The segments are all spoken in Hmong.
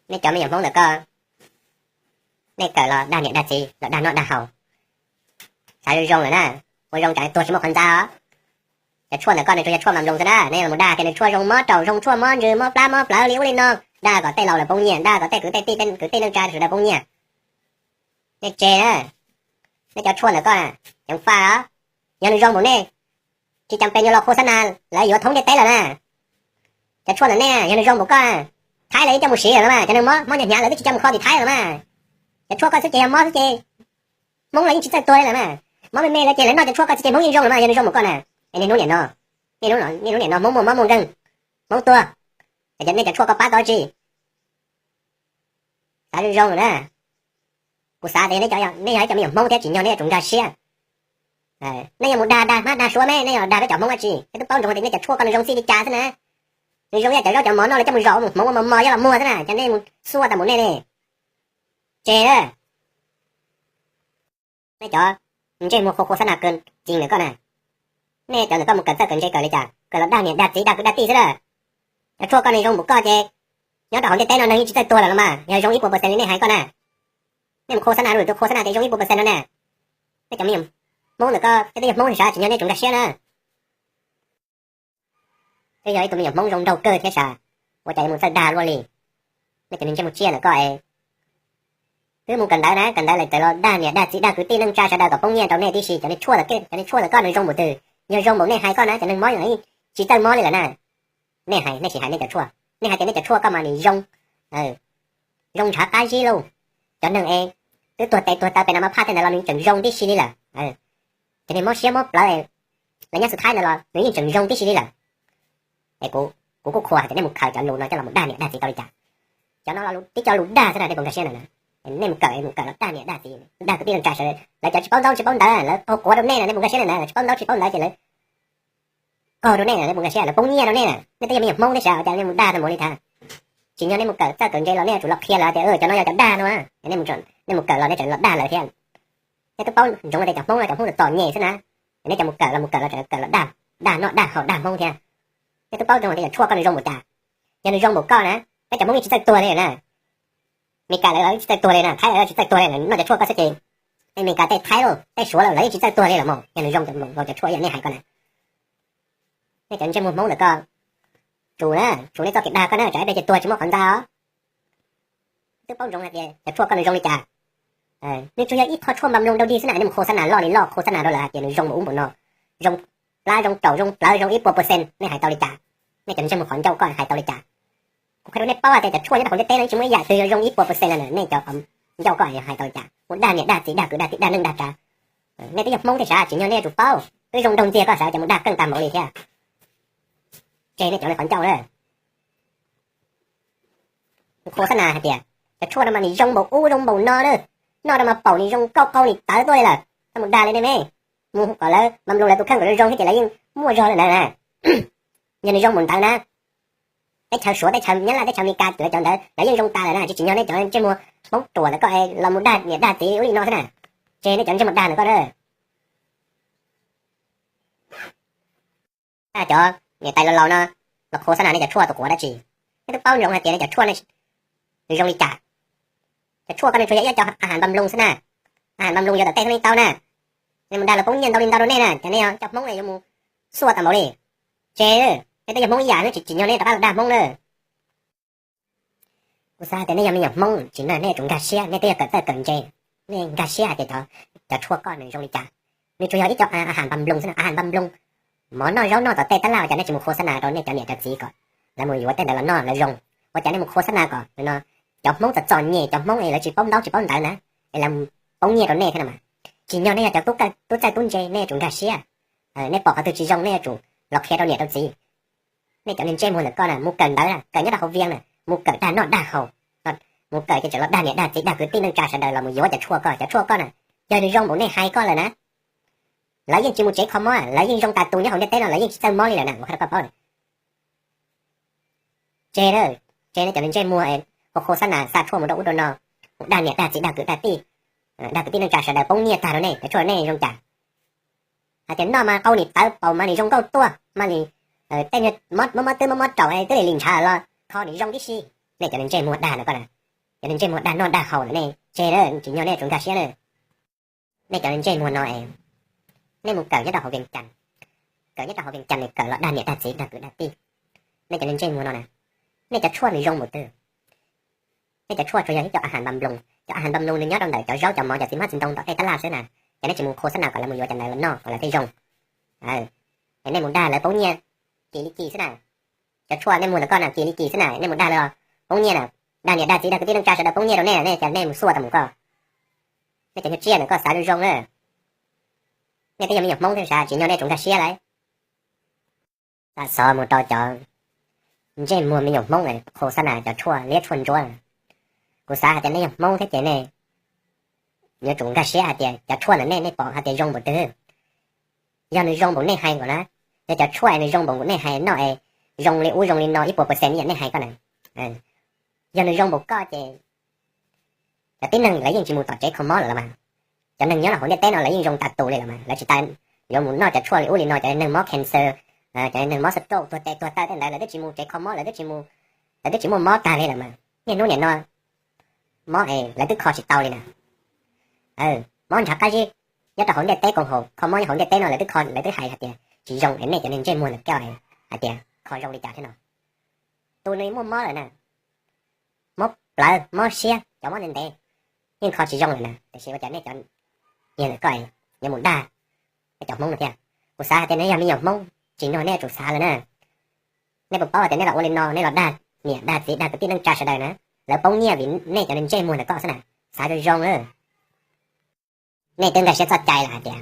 Nej cov me nyuam Hmoob ntawm koj, nej kawm los dag niam dag txiv los dag noj dag haus, xav zoo zoo lawm na, ua zoo tsam tuag tsis muaj qhov ntxa os. Cov tshuaj ntawm koj nws tsuas yog tshuaj mam nploos xwb na, nej los dag tias nws tshuaj zoo mob raum, zoo tshuaj mob ntsws, mob plab mob plawv li ub li no, dag kom tej laus lawv poob nyiaj, dag kom tej kwv tej tij, kwv tij neej tsa sawv daws poob nyiaj. Nej tseg na, nej cov tshuaj ntawm koj na, ceev faj os. Yog nws zoo npaum nej, tsis cas pes nyuag los khos xab nas lawv yuav thoob ntiaj teb lawm na. Cov tshuaj ntawm nej yog nws zoo npaum koj, Thaib lawv yeej coj mus siv lawm mas, cov neeg mob mob hnyav hnyav lawv twb tsis coj mus kho tim Thaib lawm mas. Cov tshuaj koj xwb ces yog mob xwb ces Hmoob lawv yeej tsis txawj tuag li lawm mas. Mob me me lawv ces lawv noj cov tshuaj koj xwb ces Hmoob yeej zoo lawm mas, yog nws zoo npaum koj na. Es niaj hnub niam no, niaj hnub niam no Hmoob muaj mob muaj nkeeg, Hmoob tuag, es nej cov tshuaj koj pab tau tsi? Xav zoo zoo na. Kuv xav tias nej yog ib cov me nyuam Hmoob thiab tsim nyog nej yuav tsum nkag siab. Nej yuav mus dag dag hmab dag suav me, nej yuav dag peb cov Hmoob dab tsi? Nej twb paub ntsoov tias nej cov tshuaj koj nws zoo txij li cas xwb na. Nws zoo ib yam cov zaub cov mov noj lawv coj mus zom mus hmoov ua mos mos coj los muag xwb na, ces nej mus xuaj tas mus nej ne. Tseg na. Nej cov ntsej muag khos xab nas kawg txiv ntawm koj na, nej cov ntawm koj mus kawm txawj kawm ntse kawm li cas? Kawm los dag niam dag txiv dag kwv dag tij xwb na. Cov tshuaj koj nws zoo npaum koj ces nyob rau hauv ntiaj teb no neeg yeej tsis txawj tuag lawm los mas, yog zoo ib puas percent li nej hais koj na. Nej mus khos xab nas rau tus khos xab nas tias zoo ib puas percent no ne. Nej cov me nyuam Hmoob ntawm koj, nej twb yog Hmoob thiab sav, tsim nyog nej yuav tsum nkag siab na. Twb yog ib tug me nyuam Hmoob zoo nraug kawg thiab sav, ua cas yuav mus txawj dag luaj li? Nej cov neeg ntsej muag tsiaj ntawm koj es, twb mus kawm ntawv na, kawm ntawv lawm txawm los dag niam dag txiv dag kwv tij neej tsa sawv daws kom poob nyiaj rau nej tib si. Cov neeg tshuaj ntawm koj nws zoo npaum twg? Yog zoo npaum nej hais koj na, cov neeg mob tsis txawj mob li lawm na. Nej hais, nej sim hais nej cov tshuaj, nej hais tias nej cov tshuaj koj mas nws zoo, zoo ntshav qab zib lauj. Cov neeg es twb tuag tes tuag taw pem no mas phaj tej ntawd los nws tseem zoo tib si li lawm. Cov neeg mob siab mob plawv, lawv nyob xus Thaib ntawd los nws yeej tseem zoo tib si li lawm. Es kuv kuj qhuas hais tias nej mus khaws cov lus no coj los dag niam dag txiv tau li cas. Cov no los tib cov lus dag xwb na, nej puas nkag siab na? Nej mus kawm, mus kawm los dag niam dag txiv, dag kwv tij neej tsa sawv daws, lawv cov tsis paub ntaub tsis paub ntawv lawv qaug quav rau nej no, nej puas nkag siab na? Lawv tsis paub ntaub tsis paub ntawv ces lawv qaug rau nej na, nej puas nkag siab? Lawv poob nyiaj rau nej na, nej twb yog me nyuam Hmoob thiab sav, cas nej mus dag tau mus li thiab? Tsis yog nej mus kawm txawj kawm ntse los nej yuav tsum los qhia lawv tias cov no yog cov dag no. Nej mus kawm los nej tseem los dag lawv thiab. Nej twb paub ntsoov tias cov Hmoob no cov Hmoob txom nyem xwb na, nej cov mus kawm los mus kawm los tseem kawm los dag, dag noj dag haus dag Hmoob thiab. Nej twb paub ntsoov tias cov tshuaj koj nws zoo npaum cas? Yog nws zoo npaum koj na, peb cov Hmoob yeej tsis txawj tuag li na. Meskas lawv tsis txawj tuag li na, Thaib lawv tsis txawj tuag li, noj cov tshuaj koj xwb ces, Meskas tej Thaib lauj tej Suav lauj lawv yeej tsis txawj tuag li los mas, yog nws zoo npaum cov tshuaj ib yam nej hais koj na. Nej cov ntsej muag Hmoob ntawm koj, tsum na, tsum nej txoj kev dag koj na, tsam ib pliag ces tuag tsis muaj qhov ntxa os. Twb paub ntsoov hais tias cov tshuaj koj nws zoo li cas. Nws tsuas yog ib qho tshuaj npa mloog dau dig xwb na, nej mus khos xab nas loj li loj, khos xab nas rau lawv hais tias nws zoo npaum ub npaum no, zoo plab zoo raum zoo plawv zoo ib puas percent, nej hais tau li cas? Nej cov ntsej muag qhov ncauj koj hais tau li cas? Kuv qhia rau nej paub tias cov tshuaj nyob rau hauv ntiaj teb no tsis muaj ib yam twg yuav zoo ib puas percent li na, nej cov ncauj koj hais tau li cas? Mus dag niam dag txiv dag kwv dag tij dag neej dag tsav. Nej twb yog Hmoob thiab sav, tsim nyog nej yuav tsum paub, twb zoo nraug ntxiag koj sav, cov mus dag keej tag npaum li thiab. Tseg nej cov qhov ncauj na. Khos xab nas hais tias cov tshuaj no mas nws zoo npaum ub zoo npaum no na, noj rau mas paum nws zoo nkauj qaug nws tawv tuaj li lawm, koj mus dag li nej me, mus kom lawv mam lus lawv tus kheej kom zoo zoo thiab ces lawv yeej muaj zog li ntawd na. Yog nws zoo npaum ntawd na, teb chaws Suav teb chaws Nyab Laj teb chaws Amelikas lawv cov ntawd lawv yeej zoo tas lawm na, tsis tsim nyog nej cov ntsej muag Hmoob ruam ntawm koj los mus dag niam dag txiv ub li no xwb na. Tseg nej cov ntsej muag dag ntawm koj na. Cov niam tais laus laus no los khos xab nas nej cov tshuaj tus quav dab tsi? Nej twb paub ntsoov hais tias nej cov tshuaj nws zoo li cas. Cov tshuaj koj nws tsuas yog ib co a has npa mloog xwb na. A has npa mloog yuav tawm tej xwb nej tau na. Nej mus dag lawv poob nyiaj ntau li ntau rau nej na, ces nej cov Hmoob nej yuav mus xuaj tas npaum li. Tseg, nej twb yog Hmoob ib yam, nej tsis tsim nyog nej rov qab los dag Hmoob na. Kuv xav hais tias nej yog me nyuam Hmoob tsim nyog nej yuav tsum nkag siab, nej twb yog kawm txawj kawm ntse, nej nkag siab hais tias cov tshuaj koj nws zoo li cas. Nws tsuas yog ib co a has npa mloog xwb na, a has npa mloog. Mov noj zaub noj tom tej tab laj, ua cas nej tsis mus khos xab nas rau nej cov niam cov txiv kom lawv mus yuav tej ntawd los noj lawv zoo? Ua cas nej mus khos xab nas kom no cov Hmoob txom txom nyem, cov Hmoob es lawv tsis paub ntaub tsis paub ntawv na, es lawv poob nyiaj rau nej thiab no mas. Tsim nyog nej yog cov tub txawj tub ntse nej yuav tsum nkag siab. Nej pom qhov twg tsis zoo nej yuav tsum los qhia rau niam rau txiv. Nej cov niag ntsej muag ntawm koj na, mus kawm ntawv na, kawm nyob rau hauv Vias na, mus kawm dag noj dag haus, mus kawm ces tseem los dag niam dag txiv dag kwv tij neej tsa sawv daws los mus yuav cov tshuaj koj, cov tshuaj koj na, yog nws zoo npaum nej hais koj lawm na, lawv yeej tsis mus tsev kho mob, lawv yeej zoo tas tus nyob hauv ntiaj teb no, lawv yeej tsis txawj mob li lawm na, kuv qhia rau koj paub. Tseg, tseg nej cov niag ntsej muag ua khos xab nas xa tshuaj mus rau ub rau no, mus dag niam dag txiv dag kwv dag tij, dag kwv tij neej tsa sawv daws poob nyiaj tag rau nej, cov tshuaj nej zoo cas? Hais tias noj mas qau nim tawv, paum mas nim zoo nkauj tuaj, mas nim tej mob mob twb mob mob raum twb lim lim ntshav los kho nim zoo tib si. Nej cov niag ntsej muag dag ntawm koj na, Cov neeg ntsej muag dag noj dag haus lawm nej tseg lawm, tsis nyog nej tsum nkag siab lawm. Nej cov neeg ntsej muag no es nej mus kawm nyob rau hauv Vias Cas, kawm nyob rau hauv Vias Cas es kawm los dag niam dag txiv dag kwv dag tij. Nej cov neeg ntsej muag no na, nej cov tshuaj nws zoo npaum twg? Nej cov tshuaj tsuas yog ib co a has npa nploos, cov a has npa nploos nws nyob rau ntawm cov zaub cov mov cov txiv hmab txiv ntoo tom tej tab laj xwb na, ces nej tsis mus khos xab nas kom lawv mus yuav cov ntawd los noj kom lawv thiaj zoo. Es nej mus dag lawv poob nyiaj kis li kis xwb na. Cov tshuaj nej muag ntawm koj na kis li kis xwb na, nej mus dag lawv poob nyiaj na, dag niam dag txiv dag kwv tij neej tsa sawv daws poob nyiaj rau nej, nej cov nej mus xuaj tau mus koj. Nej cov nyuag tsiaj ntawm koj xav zoo zoo na. Nej twb yog me nyuam Hmoob thiab sav, tsis nyog nej tsum nkag siab lauj. Xav xov mus rau cov ntsej muag me nyuam Hmoob khos xab nas cov tshuaj liab tshuaj ntsuab. Kuv xav hais tias nej yog Hmoob thiab ces nej yuav tsum nkag siab hais tias cov tshuaj ntawm nej, nej pom hais tias zoo npaum twg. Yog nws zoo npaum nej hais nkaus na, yog cov tshuaj nws zoo npaum nkaus nej hais noj es zoo li ub zoo li no ib puas percent ib yam nej hais koj na, yog nws zoo npaum koj ces cov tib neeg lawv yeej tsis mus tom tsev kho mob lawm los mas. Cov neeg nyob rau hauv ntiaj teb no lawv yeej zoo tas tus li los mas, lawv tsis tas yuav mus noj cov tshuaj li ub li no, cov neeg mob cancer, cov neeg mob stroke tuag tes tuag taw tej ntawd lawv twb tsis mus tsev kho mob, lawv twb tsis mus, lawv twb tsis muaj mob tag li lawm mas. Niaj hnub niam no mob es lawv twb kho tsis tau li na. Mob ntshav qab zib nyob rau hauv ntiaj teb koom haum kho mob nyob hauv ntiaj teb no lawv twb kho, lawv twb hais hais tias tsis zoo es nej cov neeg ntsej muag ntawm koj hais tias kho zoo li cas thiab no. Tus nws muaj mob lawm na, mob plawv mob siab cov mob ntev ntev yeej kho tsis zoo lawm na, tiam sis ua cas nej cov niag ntawm koj yuav mus dag nej cov Hmoob no thiab? Kuv xav hais tias nej yog me nyuam Hmoob tsis nyog nej tsum xav lawm na. Nej puas paub hais tias nej los ua li no nej los dag niam dag txiv dag kwv tij neej tsa sawv daws na, lawv poob nyiaj vim nej cov neeg ntsej muag ntawm koj xwb na. Xav zoo zoo na. Nej twb nkag siab txoj cai lawm hais tias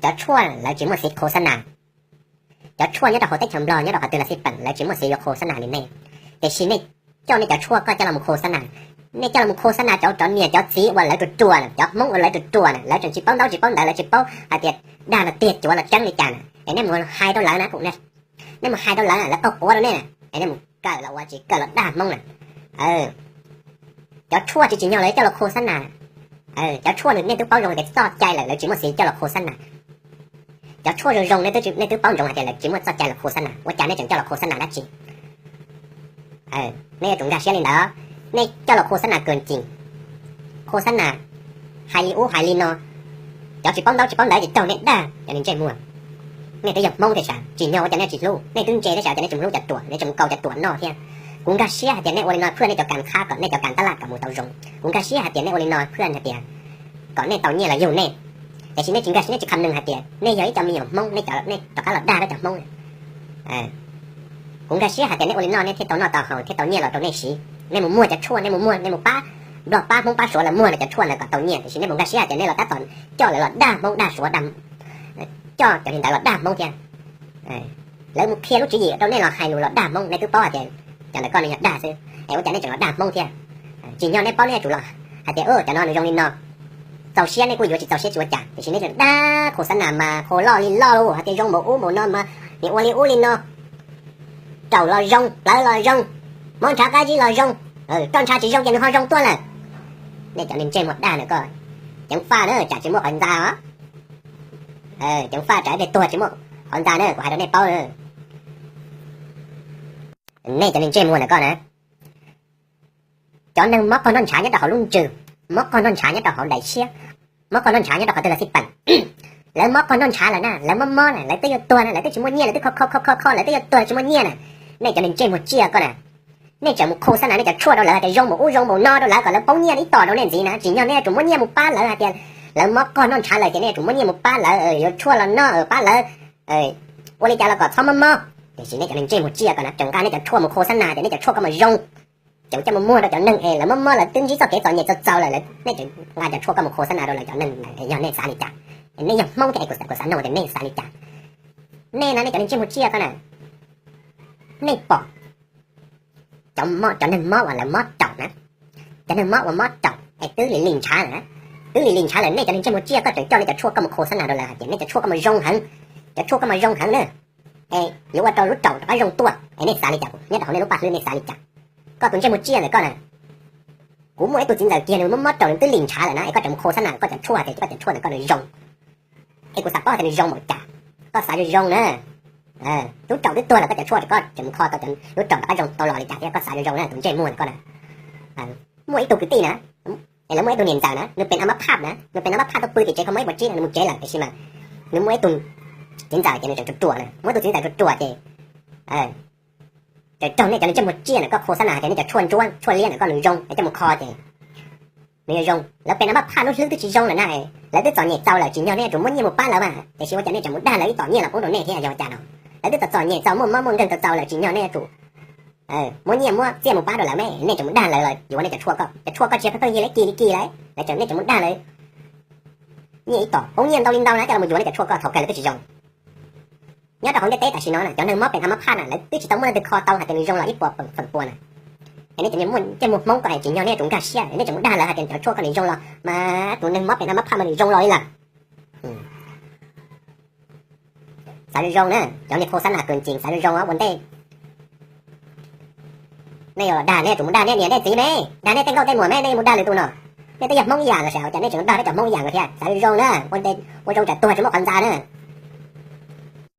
cov tshuaj lawv tsis muaj xiv khos xab nas. Cov tshuaj nyob rau hauv teb chaws Nplog nyob rau qhov twg los xij peem lawv tsis muaj xiv yuav khos xab nas li nej. Tiam sis nej coj nej cov tshuaj koj coj los mus khos xab nas, nej coj los mus khos xab nas cov cov niam cov txiv uas lawv ruam ruam na, cov Hmoob uas lawv ruam ruam na, lawv tseem tsis paub ntaub tsis paub ntawv, lawv tsis paub hais tias dag los tiag cuav los tseeb li cas na, es nej mus hais rau lawv na, nej mus hais rau lawv na, lawv qaug quav rau nej na, es nej mus kawm los ua tsis kawm los dag Hmoob na. Cov tshuaj tsis tsim nyog lawv coj los khos xab nas. Cov tshuaj nws nej twb paub zoo tias txoj cai lawm lawv tsis muaj xiv coj los khos xab nas. Cov tshuaj zoo zoo nej twb paub ntsoov hais tias lawv tsis muaj txoj cai los khos xab nas, ua cas nej tseem coj los khos xab nas dab tsi? Nej yuav tsum nkag siab li ntawd, nej coj los khos xab nas kawg cim, khos xab nas hais li ub hais li no, cov tsis paub ntaub tsis paub ntawv ces raug nej dag cov neeg ntsej muag. Nej twb yog Hmoob thiab sav, tsim nyog ua cas nej tsis hlub, nej twb ntse thiab sav, ua cas nej tsis mus hlub cov ruam, nej tseem mus kaus cov ruam noj thiab. Kuv nkag siab hais tias nej ua li no phwj nej cov kas khab kom nej cov kas tab laj kom mus tau zoo. Kuv nkag siab hais tias nej ua li no phwj hais tias kom nej tau nyiaj los yug nej. Tiam sis nej tsis nkag siab, nej tsis khav nees hais tias nej yog ib co me nyuam Hmoob, nej rov qab los dag peb cov Hmoob. Kuv nkag siab hais tias nej ua li no nej thiaj tau noj tau haus thiaj tau nyiaj los rau nej siv. Nej mus muag cov tshuaj, nej mus muag, nej mus pab Nplog pab Hmoob pab Suav los muag cov tshuaj ntawd kom tau nyiaj, tiam sis nej mus nkag siab hais tias nej los tab tom coj lawv los dag Hmoob dag Suav, coj cov neeg ntawd los dag Hmoob thiab. Lawv mus qhia lub tswv yim rau nej los hais lus los dag Hmoob, nej twb paub hais tias cov ntawm koj nws yog dag xwb, es ua cas nej tseem los dag Hmoob thiab? Tsim nyog nej paub nej yuav tsum los hais tias cov no nws zoo li no, txaus siab nej kuj yuav, tsis txaus siab tsis ua cas, tiam sis nej tseem dag khos xab nas mas khos loj li loj lus hais tias zoo npaum ub npaum no mas, nws ua li ub li no, raum los zoo, plawv los zoo, mob ntshav qab zib los zoo, roj ntsha tsis zoo ces nws ho zoo tuaj lawm. Nej cov neeg ntsej muag dag ntawm koj, ceev faj na tsam tsis muaj qhov ntxa os. Ceev faj tsam ib pliag tuag tsis muaj qhov ntxa na, kuv hais rau nej paub na. Nej cov neeg ntsej muag ntawm koj na, cov neeg mob qaug noj ntshav nyob rau hauv lub ntsws, mob qaug noj ntshav nyob rau hauv daim siab, mob qaug noj ntshav nyob rau qhov twg los xij peem, lawv mob qaug noj ntshav lawm na, lawv mob mob na, lawv twb yuav tuag na, lawv twb tsis muaj nyiaj, lawv twb kho kho kho kho lawv twb yuav tuag tsis muaj nyiaj na. Nej cov neeg ntsej muag tsiaj koj na, nej tseem mus khos xab nas nej cov tshuaj rau lawv hais tias zoo npaum ub zoo npaum no rau lawv kom lawv poob nyiaj ib tom rau nej ntxiv na, tsim nyog nej yuav tsum muab nyiaj mus pab lawv hais tias lawv mob qaug noj ntshav lawm ces nej yuav tsum muab nyiaj mus pab lawv, yuav tshuaj los noj pab lawv, ua li cas los kom txhob mob mob. Tiam sis nej cov neeg ntsej muag tsiaj koj na tseem nqa nej cov tshuaj mus khos xab nas tias nej cov tshuaj koj mas zoo, ces coj mus muag rau cov neeg es lawv mob mob lawv twb ntsib txoj kev txom nyem txaus txaus lawm, nej tseem nqa cov tshuaj koj mus khos xab nas rau lawv cov neeg, yog nej xav li cas? Nej yog Hmoob thiab es kuv xav nug tias nej xav li cas? Nej na, nej cov neeg ntsej muag tsiaj koj na, nej pom cov neeg mob uas lawv mob raum na, cov neeg mob uas mob raum es twb lim lim ntshav lawm, twb lim lim ntshav lawm, nej cov neeg ntsej muag tsiaj koj tseem coj nej cov tshuaj koj mus khos xab nas rau lawv hais tias nej cov tshuaj koj mas zoo heev, cov tshuaj koj mas zoo heev na, es yuav ua rau lub raum rov qab zoo tuaj, es nej xav li cas? Nyob rau hauv nej lub paj hlwb nej xav li cas? Koj tus ntsej muag tsiaj ntawm koj na, kuv muaj ib tug txiv ntxawm kiag nws mob mob raum nws twb lim ntshav lawm na, es koj tseem mus khos xab nas koj cov tshuaj hais tias koj cov tshuaj ntawm koj nws zoo, es kuv xav paub tias nws zoo npaum cas. Koj xav zoo zoo na, lub raum twb tuag lawm koj cov tshuaj koj tseem mus kho tau lub raum rov qab zoo tau los li cas thiab? Koj xav zoo zoo na tus ntsej muag ntawm koj na. muaj ib tug kwv tij na, es lawv muaj ib tug niam ntxawm na, nws peem a mab phaj na, nws peem a mab phaj tuaj pw tim tsev kho mob ib puas tsib no, nws mus tsev lawm, tiam sis mas nws muaj ib tug txiv ntxawm ces nws tseem ruam ruam na, muaj ib tug txiv ntxawm ruam ruam ces tseem raug nej cov ntsej muag tsiaj ntawm koj qhua xab nas hais tias nej cov tshuaj ntsuab tshuaj liab ntawm koj nws zoo, es coj mus kho ces nws yuav zoo. Lawv peem a mab phaj lub hlwb twb tsis zoo lawm na, lawv twb txom nyem txaus lawm tsis nyog nej yuav tsum muab nyiaj mus pab lawv mas, tiam sis ua cas nej tseem mus dag lawv ib tom nyiaj los pub rau nej thiab yog cas no? Lawv twb txom txom nyem txaus muaj mob muaj nkeeg txaus txaus lawm tsis nyog nej yuav tsum muab nyiaj muab txiaj mus pab rau lawv me, nej tseem mus dag lawv los yuav nej cov tshuaj koj, cov tshuaj koj tsis yog pheej pheej yig li kis li kis lawm, lawv tseem, nej tseem mus dag lawv nyiaj ib tom poob nyiaj ntau li ntau na coj los yuav nej cov tshuaj koj thaum kawg lawv twb tsis zoo. Nyob rau hauv ntiaj teb tam sim no na cov neeg mob peem a mab phaj na lawv twb tsis tau muaj leej twg kho tau hais tias nws zoo los ib puas feem pua na. Es nej cov ntsej muag Hmoob koj es tsis nyog nej yuav tsum nkag siab, nej tseem mus dag lawv hais tias cov tshuaj koj nws zoo los mas tus neeg mob peem a mab phaj mas nws zoo los li lawm. Xav zoo zoo na, cov niag qhua xab nas kws ntxim xav zoo zoo ua ntej. Nej yuav los dag nej yuav tsum mus dag nej niam nej txiv me, dag nej tej nkauj tej muam me, nej mus dag lwm tus no. Nej twb yog Hmoob ib yam los sav, ua cas nej tseem dag peb cov Hmoob ib yam nkaus thiab? Xav zoo zoo na, ua zoo tsam tuag tsis muaj qhov ntxa na.